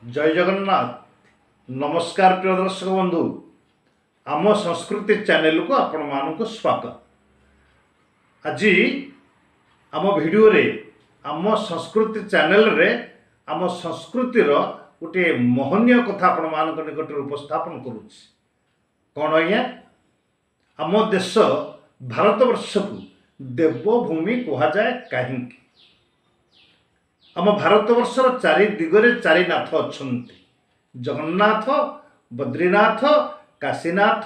ଜୟ ଜଗନ୍ନାଥ। ନମସ୍କାର ପ୍ରିୟ ଦର୍ଶକ ବନ୍ଧୁ, ଆମ ସଂସ୍କୃତି ଚ୍ୟାନେଲକୁ ଆପଣମାନଙ୍କୁ ସ୍ୱାଗତ। ଆଜି ଆମ ଭିଡ଼ିଓରେ, ଆମ ସଂସ୍କୃତି ଚ୍ୟାନେଲରେ ଆମ ସଂସ୍କୃତିର ଗୋଟିଏ ମହନୀୟ କଥା ଆପଣମାନଙ୍କ ନିକଟରେ ଉପସ୍ଥାପନ କରୁଛି। କ'ଣ ଆଜ୍ଞା? ଆମ ଦେଶ ଭାରତବର୍ଷକୁ ଦେବଭୂମି କୁହାଯାଏ କାହିଁକି? ଆମ ଭାରତବର୍ଷର ଚାରି ଦିଗରେ ଚାରି ନାଥ ଅଛନ୍ତି: ଜଗନ୍ନାଥ, ବଦ୍ରିନାଥ, କାଶୀନାଥ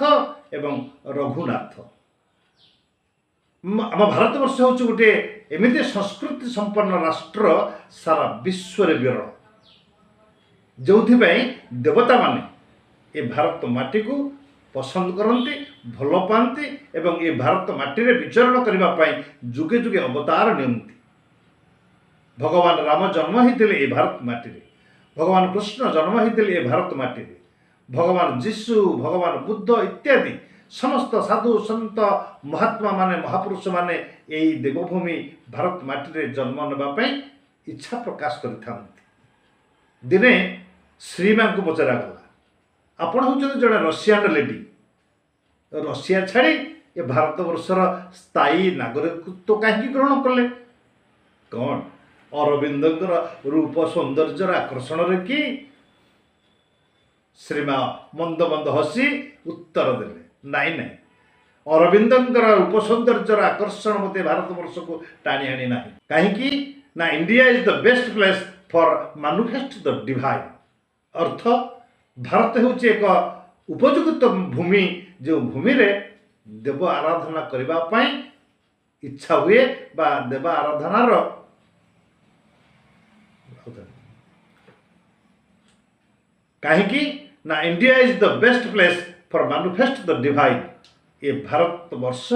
ଏବଂ ରଘୁନାଥ। ଆମ ଭାରତବର୍ଷ ହେଉଛି ଗୋଟିଏ ଏମିତି ସଂସ୍କୃତି ସମ୍ପନ୍ନ ରାଷ୍ଟ୍ର, ସାରା ବିଶ୍ୱରେ ବିରଳ, ଯେଉଁଥିପାଇଁ ଦେବତାମାନେ ଏ ଭାରତ ମାଟିକୁ ପସନ୍ଦ କରନ୍ତି, ଭଲ ପାଆନ୍ତି ଏବଂ ଏ ଭାରତ ମାଟିରେ ବିଚରଣ କରିବା ପାଇଁ ଯୁଗେ ଯୁଗେ ଅବତାର ନିଅନ୍ତି। ଭଗବାନ ରାମ ଜନ୍ମ ହେଇଥିଲେ ଏ ଭାରତ ମାଟିରେ, ଭଗବାନ କୃଷ୍ଣ ଜନ୍ମ ହେଇଥିଲେ ଏ ଭାରତ ମାଟିରେ, ଭଗବାନ ଯୀଶୁ, ଭଗବାନ ବୁଦ୍ଧ ଇତ୍ୟାଦି ସମସ୍ତ ସାଧୁ ସନ୍ଥ ମହାତ୍ମା ମାନେ, ମହାପୁରୁଷମାନେ ଏଇ ଦେବଭୂମି ଭାରତ ମାଟିରେ ଜନ୍ମ ନେବା ପାଇଁ ଇଚ୍ଛା ପ୍ରକାଶ କରିଥାନ୍ତି। ଦିନେ ଶ୍ରୀମାଙ୍କୁ ପଚରାଗଲା, ଆପଣ ହେଉଛନ୍ତି ଜଣେ ରଷିଆନ ଲେଡି, ରଷିଆ ଛାଡ଼ି ଏ ଭାରତବର୍ଷର ସ୍ଥାୟୀ ନାଗରିକତ୍ୱ କାହିଁକି ଗ୍ରହଣ କଲେ? କ'ଣ ଅରବିନ୍ଦଙ୍କର ରୂପ ସୌନ୍ଦର୍ଯ୍ୟର ଆକର୍ଷଣରେ କି? ଶ୍ରୀମା ମନ୍ଦ ମନ୍ଦ ହସି ଉତ୍ତର ଦେଲେ, ନାଇଁ ନାଇଁ, ଅରବିନ୍ଦଙ୍କର ରୂପ ସୌନ୍ଦର୍ଯ୍ୟର ଆକର୍ଷଣ ମୋତେ ଭାରତବର୍ଷକୁ ଟାଣି ଆଣି ନାହିଁ। କାହିଁକି ନା India is the best place for manifest the divine। ଅର୍ଥ, ଭାରତ ହେଉଛି ଏକ ଉପଯୁକ୍ତ ଭୂମି, ଯେଉଁ ଭୂମିରେ ଦେବ ଆରାଧନା କରିବା ପାଇଁ ଇଚ୍ଛା ହୁଏ ବା ଦେବ ଆରାଧନାର। କାହିଁକି ନା India is the best place for manifest the divine। A Bharatvarsh